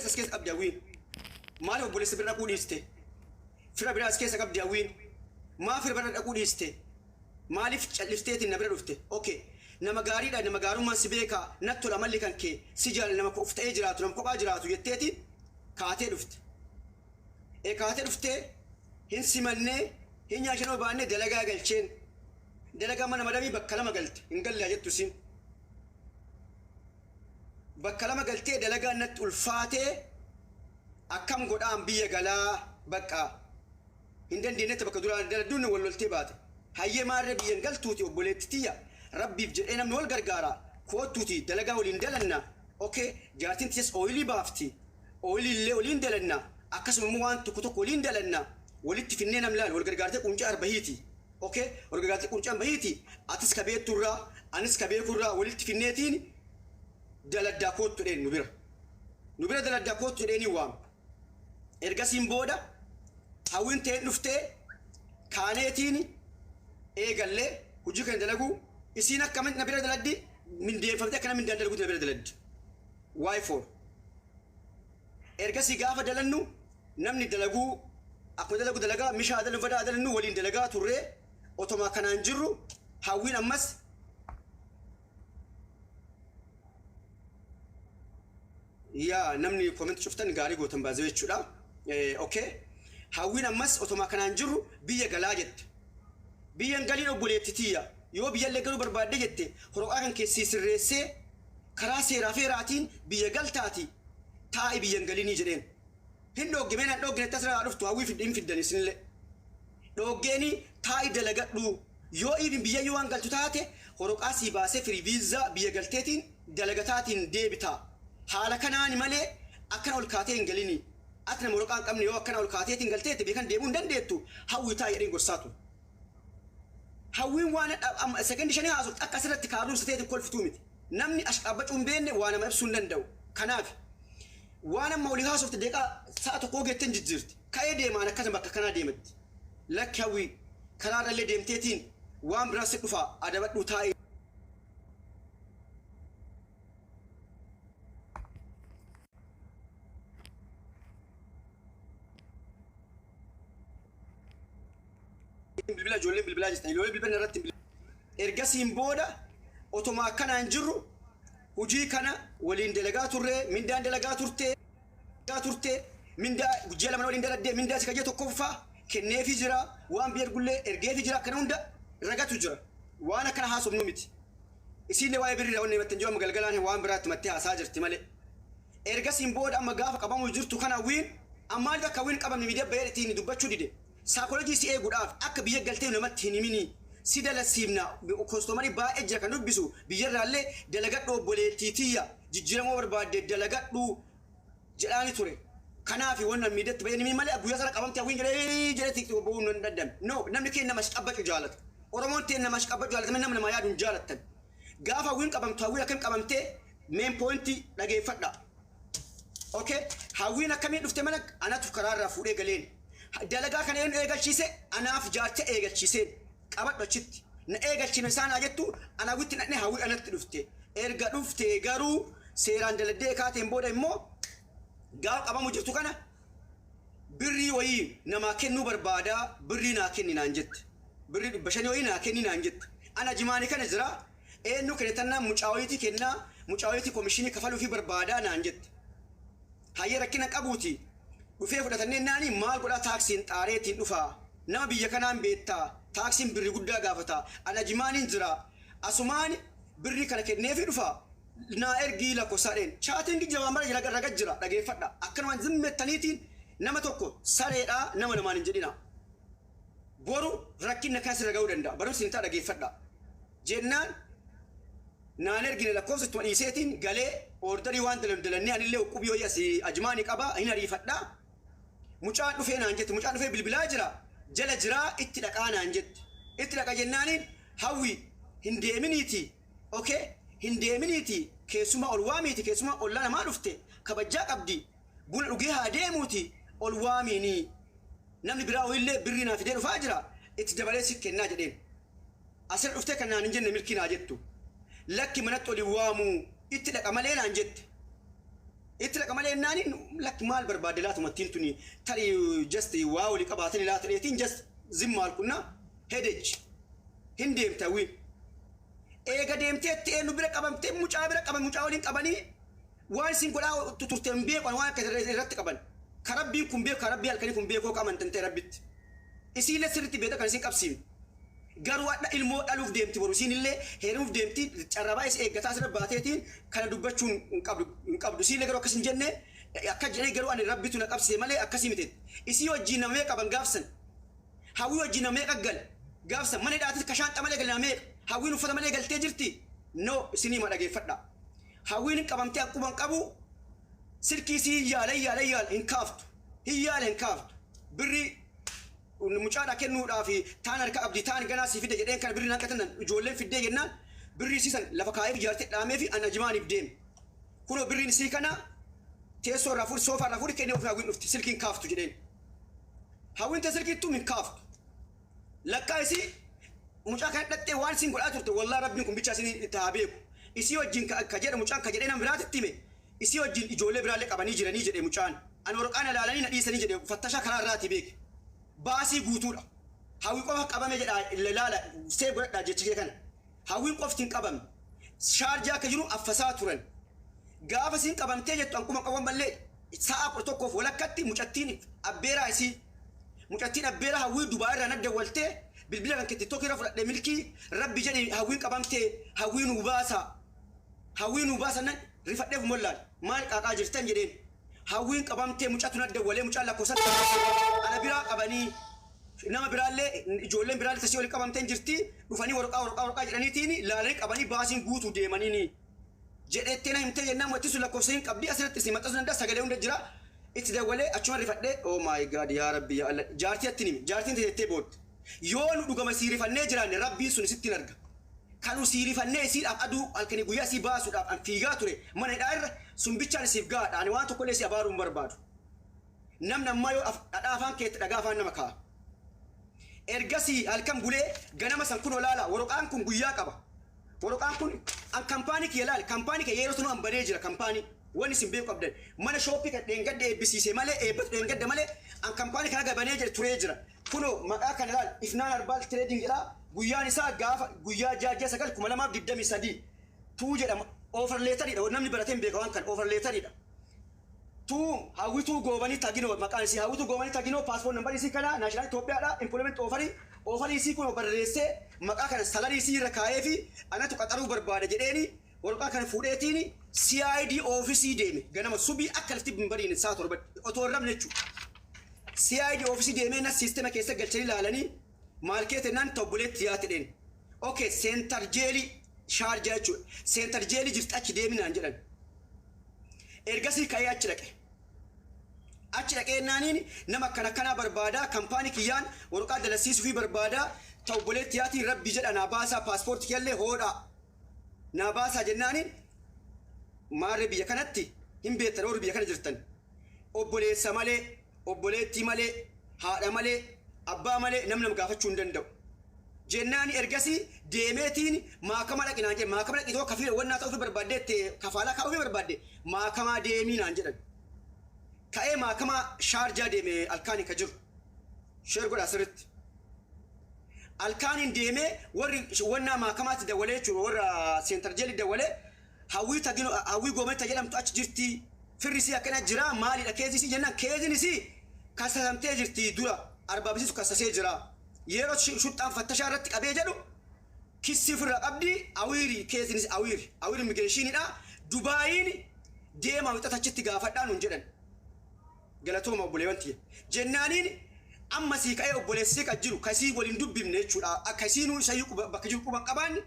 Obboleessa as keessa qabdi Hawwiin. Maaliif obboleessa bira dhaquu dhiiste? Fira biraa as keessa qabdi Hawwiin. Maa fira bira dhaquu dhiiste? Maaliif callifteetiin na bira dhufte? Ok. Nama gaariidha, nama gaarummaan si beeka, natti tola amalli kan kee, si jaalladha, nama of ta'ee jiraatu, nama kophaa jiraatu jetteetiin kaatee dhufte. E kaatee dhuftee hin simannee, hin nyaachisnee obaannee dalagaa galcheen. Dalagaa mana madamii bakka lama galte, hin galle haa jettu isiin. Bakka lama galtee dalagaan natti ulfaatee akkam godhaan biyya galaa bakka hin dandeenyetti bakka duraan daladduun wal loltee baate. Hayyee maarree biyya hin galtuuti obboleetti tiyya rabbiif jedhee namni wal gargaara koottuuti dalagaa waliin dalanna ok jaartiin tiyyas ooyilii baafti ooyilii illee waliin dalanna akkasuma immoo waan tokko tokko waliin dalanna walitti finnee nam laal wal gargaartee quncee arbahiiti ok wal gargaartee quncee arbahiiti atis ka beekturraa anis ka beekurraa walitti finneetiin daladdaa koottu jedheen nu bira nu bira daladdaa koottu jedheenii waame. Ergasiin booda Hawwiin ta'een dhuftee kaaneetiin eegallee hojii kana dalaguu isiin akka na bira daladdi mindeeffamtee akkana mindaan dalaguutti na bira daladdi. Why for? Ergasii gaafa dalannu namni dalaguu akkuma dalagu dalagaa mishaa dalannu badaa dalannu waliin dalagaa turree otoma kanaan jirru Hawwiin ammas Yaa namni comment cuftan gaarii gootan baazee jechuudha. Okay. Hawwiin ammas otoma kanaan jirru biyya galaa jette. Biyyan galiin obboleetti tiyya. Yoo biyyallee galuu barbaadde jette horoqaa kan keessii sirreessee karaa seeraa feeraatiin biyya galtaati taa'i biyyan galinii jedheen. Hin dhoogge mee nan dhooggine tasirraa dhuftu hawwii hin fiddan isinillee. Dhooggeeni taa'i dalagadhu yoo even biyyayyuu waan galtu taate horoqaa sii baasee firii viizaa biyya galteetiin dalagataatiin deebita. Haala kanaani malee akkana ol kaatee hin galini. Ati nama horoqaa hin qabne yoo akkana ol kaateetiin galteette biyya kana deemuu hin dandeettu hawwii taa'i jedheen gorsaa ture. Hawwiin waan sekendi shanii haasofte akka asirratti kaarruun siteetiin kolfituu miti. Namni ashqaabbacuu hin beekne waa nama ibsuu hin danda'u. Kanaaf waan amma olii haasofte deeqaa sa'a tokkoo geettee hin jijjiirti. Ka'ee deemaan akkasuma bakka kanaa deematti. Lakki Hawwii karaa irrallee deemteetiin waan biraa si dhufaa adabadhuu taa'i. Bilbila ijoolleen bilbilaa jirtan ijoollee bilbila irratti hin bilbila. Ergasiin booda otoma akkanaan jirru hojii kana waliin dalagaa turree mindaan dalagaa turtee turte mindaa ji'a lama waliin daladdee mindaa si kajee tokkoffaa kenneefii jira waan biyya ergullee ergeefii jira kana hunda ragatu jira waan akkana haasofnu miti. Isiillee waa'ee birrii wanni himatte hin jiru amma galgalaan waan biraatti mattee haasaa jirti malee. Ergasiin booda amma gaafa qabamuu jirtu kana Hawwiin amma maaliif akka Hawwiin qabamne miidiyaa bahee ittiin dubbachuu dide. Saayikoolojii si eeguudhaaf akka biyya galtee namatti hin himini si dalasiifna kostomarii baay'ee jira kan dubbisu biyyarraallee dalagadhu obboleettii tiyya jijjiiramuu barbaadde dalagadhu jedhaani ture. Kanaaf wannan miidiyaatti bahee himi malee guyyaa sana qabamte Hawwiin jedhee jedhee itti ba'uu hin danda'ame. No, namni keenya nama ashqabbacu jaalata. Oromoon ta'e nama ashqabbacu jaalata nama nama yaadu hin jaalattan. Gaafa Hawwiin qabamtu Hawwiin akkam qabamtee main point dhageeffadha. Okay, Hawwiin akkamiin dhufte mana anatu karaarraa fuudhee galeen. Dalagaa kana eenyu eegalchiise? Anaaf jaarcha eegalchiiseen. Qabadhu achitti. Na eegalchine isaan haa jettu ana Hawwitti dhaqne Hawwii anatti dhufte. Erga dhufte garuu seeraan daladdee kaateen booda immoo gaafa qabamu jirtu kana birrii wayii namaa kennuu barbaadaa birrii naa kenni naan jette. Birrii 500 wayii naa kenni naan jette. Ana jimaani kana jira eenyu kenne tannaan mucaa wayiitii kennaa mucaa wayiitii komishinii kafaluufii barbaadaa naan jette. Hayyee rakkina qabuuti dhufee fudhatannee naani maal godhaa taaksiin xaareetiin dhufaa nama biyya kanaan beektaa taaksiin birrii guddaa gaafata ana jimaaniin jira asumaan birrii kana kenneefii dhufaa naa ergii lakkoofsaa dheen chaatiin jira waan bara jira raga jira dhageeffadha akkanumaan zimmettaniitiin nama tokko sareedhaa nama namaan hin jedhina boru rakkinna kan sirra ga'uu danda'a barumsi hin ta'a dhageeffadha jennaan naan ergine lakkoofsa ittuma dhiiseetiin galee orderii waan dalannee anillee uqqubii wayii asii ajmaani qaba hin ariifadha mucaan dhufee naan jette mucaan dhufee bilbilaa jira jala jiraa itti dhaqaa naan jette itti dhaqa jennaaniin Hawwi hin deeminiiti okay hin deeminiiti keessumaa ol waamiiti keessumaa ollaa namaa dhufte kabajjaa qabdi buna dhugee haa deemuuti ol waamiini namni biraa wayillee birrii naa fidee dhufaa jira itti dabalee si kennaa jedheen. Asirra dhuftee kan naan hin jenne milkii naa jettu. Lakki manatti ol hin waamuu itti dhaqa malee naan jette. Itti dhaqa malee naani lakki maal barbaadde laatumattiin tuni, tarii just waa walii qabaatanii laata dheetiin just zimmaal kunna hedechi hin deemte Hawwiin. Eega deemteetti eenyu bira qabamtee, mucaa bira qaban, mucaa waliin qabanii waan isin godhaa turte hin beeku. Waan akka irratti qaban ka Rabbiin kun beeku, ka Rabbii halkanii kun beekoo qaban ta'e Rabbitti. Isiillee sirriitti beekta kan isin qabsiifne. Garuu hadha ilmoo dhaluuf deemti, boru isiin illee heerumuuf deemti, carrabaa is eeggataa asirra baateetiin kana dubbachuun hin qabdu, hin qabdu. Isiillee garuu akkas hin jenne, akka jedhee garuu ani Rabbitu na qabsiise malee akkasii miti. Isii wajjin nama meeqa qaban gaafsan? Hawwii wajjin nama meeqa gale gaafsan? Mana hidhaatis kashaanxa malee gale nama meeqa? Hawwiin uffata malee galtee jirti? No, isinii ma dhageeffadha. Hawwiin hin qabamtee akkuma hin qabu, silkii isii yaala yaala yaala hin kaaftu. Hin yaala hin kaaftu. Birrii mucaadha kennuudhaaf taan harka qabdi, taan ganaa si fide jedheen, kana birrii naqatan ijoolleen fiddee jennaan birrii siisan lafa kaa'eef ijaartee dhaamee fi an ajimaaniif deeme. Kunoo birriin isii kana teessoo irraa fuudhi, soofaa irraa fuudhi kennee ofii Hawwiin dhufti silkiin kaaftu jedheen. Hawwiin tee silkiittuu hin kaaftu. Lakkaa isii mucaa kana dhattee waan isin godhaa turte wallaa Rabbiin kun bicha isin itti haa beeku. Isii wajjin ka jedhe mucaan, ka jedhee nama biraatitti hime, isii wajjin ijoollee biraallee qabanii jiranii jedhe mucaan. Ani waraqaan ilaalanii na dhiisanii jedhe, fattashaa karaa irraatii beeke. Baasii guutuudha. Hawwi qofa qabame jedha, ilaala, see godhadhaa jecha kee kana. Hawwiin qofti hin qabamne. Shaarjaa akka jiru affasaa turan. Gaafa isin qabamtee jettu anquma qaban mallee sa'a 11:30tti mucattiin abbeeraa isii, mucattiin abbeeraa Hawwii Dubaa irraa nadda waltee bilbila kan TikTok irra fudhadhe, "Milkii, Rabbi jedhi, Hawwiin qabamtee, Hawwii nuu baasa, Hawwii nuu baasa." Nan rifadheef mollaal, "Maal qaaqaa jirtan?" jedheen. Hawwiin qabamtee, mucatu nadda walee, mucaan lakkoofsa ana biraa qabanii nama biraallee ijoolleen biraallee tasii waliin qabamteen jirti, dhufanii waraqaa waraqaa waraqaa jedhaniitiin laalanii qabanii baasiin guutuu deemaniini jedhettee na himtee jennaan, wanti sun lakkoofsa hin qabdi, asirratti isin maxxansuu danda'a, sagalee hunda jira. Itti dawwalee achuma rifadhee, "Oh my God, yaa Rabbi, yaa Allah." Jaartii atti himi, jaartiin teettee bootte. Yoo nu dhugama sii rifannee jiraanne Rabbiin sun sitti hin arga. Kan nu sii rifannee isiidhaaf aduu halkanii guyyaa sii baasuudhaaf an fiigaa ture mana hidhaa irra sun bichaan siif gahaadha. Ani waan tokkollee si abaaruu hin barbaadu. Namni ammaa yoo dhadhaa afaan keetti dhagaa afaan nama kaa'a. Ergasii halkan bulee ganama san kun olaala, waraqaan kun guyyaa qaba. Waraqaan kun an kampaanii kiyya laal, kampaanii kiyya yeroo sanuu an banee jira kampaanii. Wanni isin beeku qabdan, mana shooppii kan dheengadda eebbisiise malee, eebbatu dheengadda malee, an kampaanii kana banee jira turee jira. Kunoo maqaa kana laal, Ifnaan Herbal Trading jedha. Guyyaan isaa gaafa guyyaa 6 6 9 2023 tuu jedhama. Offer letteriidha, namni baratee hin beeka waan kana, offer letteriidha. Tuu Hawwituu Goobanii Taginoo maqaan isii, Hawwituu Goobanii Taginoo, passport number isii kana, national Itoophiyaadha, employment offerii isii kun barreessee maqaa kana salary isii irra kaa'ee fi anatu qaxaruu barbaada jedheeni waraqaa kana fuudheetiin CID oofisii deeme ganama subii akka lafti hin bariine sa'a 7 otoo hin rafne jechuudha. CID oofisii deemee na siistema keessa galchanii ilaalanii, maal kee tennaan tobboleetti yaate dheen. Okay, Central Jailii Shaarjaa jechuudha. Central Jailii jirti, achi deeminaan jedhan. Ergasii ka'ee achi dhaqe. Achi dhaqee naaniin nama akkana akkanaa barbaadaa, kampaanii kiyyaan waraqaa dalasiisuu fi barbaadaa, ta obboleetti yaatiin, Rabbi jedha naa baasaa, paaspoortii kiyyallee hoodhaa naa baasaa jennaaniin, maarree biyya kanatti hin beektan, warri biyya kana jirtan, obboleessa malee, obboleettii malee, haadha malee, abbaa malee namni nama gaafachuu hin danda'u. Jennaani ergasii deemeetiin maakama dhaqi naan jedhe. Maakama dhaqi too kafiila wannaa ta'uu fi barbaadde, kafaalaa kaa'uu fi barbaadde, maakamaa deemii naan jedhan. Ka'ee maakamaa Shaarjaa deeme alkaaniin ka jiru. Share godhaa sirritti. Alkaaniin deemee warri wannaa maakamaatti dawwalee jechuudha, warra Central Jailii dawwalee, Hawwii Tagino, Hawwii Goometta jedhamtu achi jirti, firri isii akkana jira, maalidha keezii isii jennaan, keeziin isii kassasamtee jirti, dura arbaabisiisu kassasee jira. Yeroo shuxxaan fattashaa irratti qabee jedhu kissii ofirraa qabdi, awiiri keeziin isii awiiri immigrationiidha. Dubaayiin deemaa wixata achitti gaafadhaa nuun jedhan. Galatooma obboleewwan tiyya. Jennaaniin amma sii ka'ee obboleessii kan jiru kasii waliin dubbifne jechuudha. Akka isiinuu isayyuu bakka jiru quban qabaanne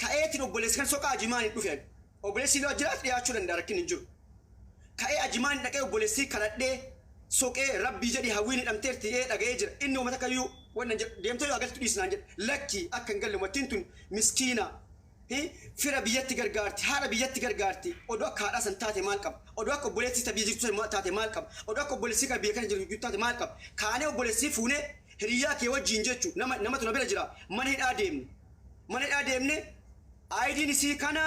ka'eetiin obboleessi kan soqaa ajimaan hin dhufe. Obboleessi yoo jiraatu dhiyaachuu danda'a, rakkinni hin jiru. Ka'ee ajimaan dhaqee obboleessii kadhadhee soqee, "Rabbii jedhi, Hawwiin hidhamteerti ee dhaga'ee jira." Inni uummata kayyuu wannan jedhu, "Deemtee yoo agaltu dhiisnaan" jedhe. Lakki, akka hin galle, uummattiin tun miskiina. Fira biyyatti gargaarti, haadha biyyatti gargaarti. Odoo akka haadhaa san taate maal qaba? Odoo akka obboleettii ta biyya jirtu san taate maal qaba? Odoo akka obboleessii kan biyya kana jiru taate maal qaba? Kaanee obboleessii fuunee hiriyyaa kee wajjin jechu nama namatu na bira jira, mana hidhaa deemne. Mana hidhaa deemne, IDn isii kana,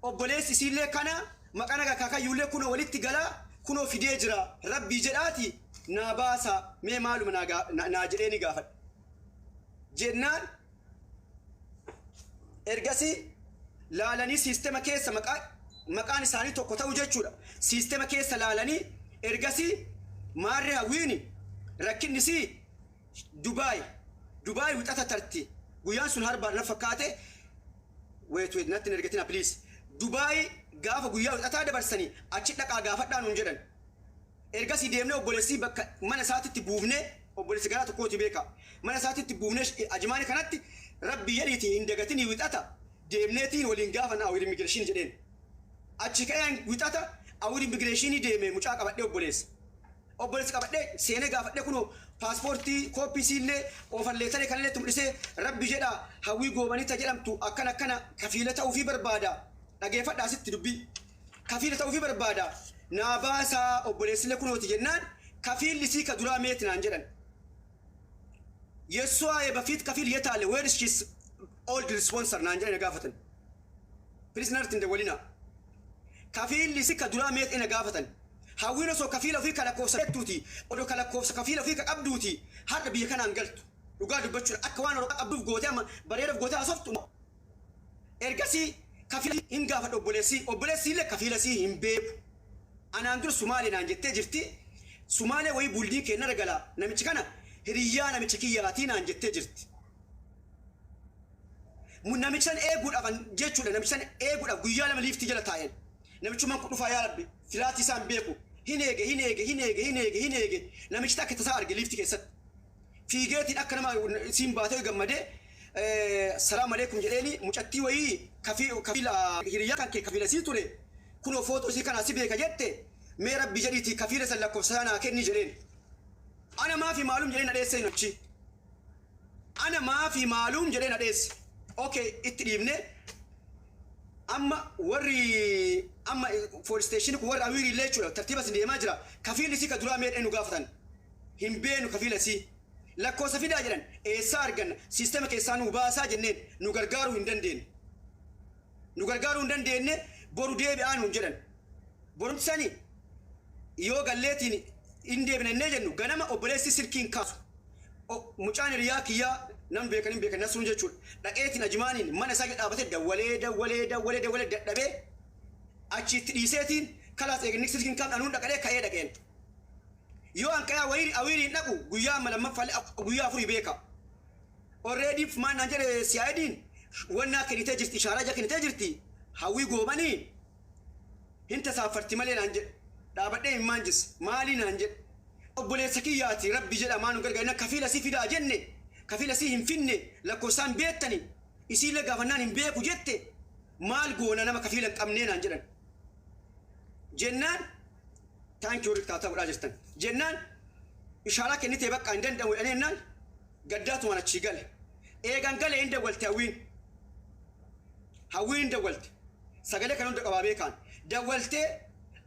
obboleessi isiillee kana. Maqaan akaakayyuullee kunoo walitti galaa kunoo fidee jira, rabbii jedhaati naa baasaa, mee maaluma naa jedhee ni gaafadhe. Jennaan ergasii laalanii siistema keessa maqaan isaanii tokko ta'u jechuudha. Siistema keessa laalanii ergasii maarree Hawwiini rakkinni sii Dubaay Dubaay wixata tarti, guyyaan sun harbaa na fakkaate. Wait, wait, natti hin ergatina, please. Dubaay gaafa guyyaa wixataa dabarsanii achi dhaqaa gaafadhaa nuun jedhan. Ergasii deemnee obboleessii bakka mana isaatitti buufnee, obboleessi garaa tokkooti beeka. Mana isaatitti buufnee ajimaanii kanatti rabbi jedhiiti hin dagatinii wixata deemneetiin waliin gaafanna awir immigration jedheen. Achi ka'een wixata awir immigireeshinii deeme, mucaa qabadhee, obboleessa. Obboleessa qabadhee seenee gaafadhee, kunoo paaspoortii kooppii siillee offer letteree kanallee itti mul'isee, rabbi jedha Hawwii Goobanita jedhamtu akkana akkana kafiila ta'uufii barbaada. Dhageeffadhaa asitti dubbii. Kafiila ta'uufii barbaada. Naa baasaa, obboleessillee kunooti jennaan, kafiilli sii ka duraa meeti naan jedhan. የእሷ የበፊት ከፊል የት አለ? Where is she's old sponsor naan jedhan gaafatan. Please, narratti hin dawwalinaa. Kafiilli si ka duraa meet ina gaafatan. Hawwiin osoo kafiila ofii ka lakkoofsa jettuuti, odoo ka lakkoofsa kafiila ofii ka qabduuti har'a biyya kanaan galtu. Dhugaa dubbachuudha akka waan waraqaa qabduuf gootee amma bareedaaf gootee haasoftu. Ergasii kafiila hin gaafadhu obboleessi. Obboleessi illee kafiila sii hin beeku. Anaan dur Sumaalee naan jettee jirti. Sumaalee wayii buldii kennara gala namichi kana hiriyyaa namicha kiyyaatii naan jettee jirti. Namicha san eeguudhaaf jechuudha, namicha san eeguudhaaf guyyaa 2 liiftii jala taa'een. Namichummaan kun dhufaa, yaa rabbi, filaatii isaan beeku. Hin eege, hin eege, hin eege, hin eege, hin eege, namichi akka tasaa arge liiftii keessatti. Fiigeetiin akka nama siin baatee gammadee salaam aleekum jedheeni, mucattii wayii kafiila hiriyyaa kan kee kafiila sii ture kunoo footoo isii kanaa si beeka jette, mee rabbi jedhiitii kafiila san lakkoofsa naa kenni jedheen. Ana maafi maalum jedhee na dheesse namichi. Ana maafi maalum jedhee na dheesse. Okay, itti dhiibne. Amma warri amma police station kun warri awiiri illee jechuudha tartiiba isin deemaa jira. Kafiilli isii ka duraa meedhee nu gaafatan. Hin beenu kafiila isii. Lakkoofsa fidaa jedhan, eessaa arganna? Siistema keessaa nu baasaa jenneen, nu gargaaruu hin dandeenye. Nu gargaaruu hin dandeenye, boru deebi'aa nuun jedhan. Borumti sani yoo galleetiin hin deebina innee jennu ganama obboleessi silkiin kaasu. Mucaan hiriyaa kiyyaa nam beekan hin beekan Nasruun jechuudha. Dhaqeetiin ajimaaniin mana isaa dhaabatee dawwalee dawwalee dawwalee dawwalee dadhabee achitti dhiiseetiin kalaas eegni silkiin kaafne anuun dhaqadhee ka'ee dhaqeen. Yoo an ka'ee awiiriin dhaqu guyyaa amma lammaffaa guyyaa afurii beeka. Already maal naan jedhe CID'n, wannaa kennitee jirti, ishaaraa ija kennitee jirti, Hawwii Goobanii hin tasaaffarti malee naan jedhe. Dhaabadhee hin maan jisse maalii naan jedhe. Obboleessa kiyyaati, rabbi jedha maa nu gargaarina, kafiila sii fidaa jenne, kafiila sii hin finne, lakkoofsaan beektani, isiillee gaafannaan hin beeku jette, maal goona nama kafiila hin qabnee naan jedhan. Jennaan taankii warri taataa godhaa jirtan. Jennaan ishaaraa kennitee bakka hin danda'amu jedhanii jennaan gaddaatumaan achii gale. Eegan galee hin dawwalte Hawwiin. Hawwiin hin dawwalte. Sagalee kan hunda qabaa beekaan. Dawwaltee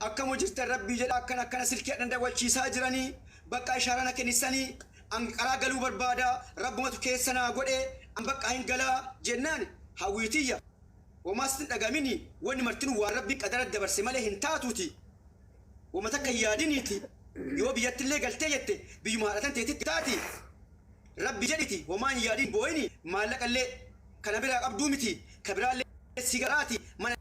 akkam hojjetan, rabbii jedha akkana akkana silkii hadhan dawwalchiisaa jiranii bakka ishaaraa na kennissanii an qaraa galuu barbaada, rabbumatu keessa naa godhe, an bakka hin galaa jennaan, Hawwiitiyya, homaa sitti hin dhagamini, wanni martinuu waan rabbiin qadara dabarse malee hin taatuuti. Wama takka hin yaadiniiti, yoo biyyattillee galtee jette biyyuma haadhatan teetitti taati, rabbi jedhiti homaa hin yaadin, boo'ini, maallaqallee kana biraa qabduu miti ka biraallee si garaati mana.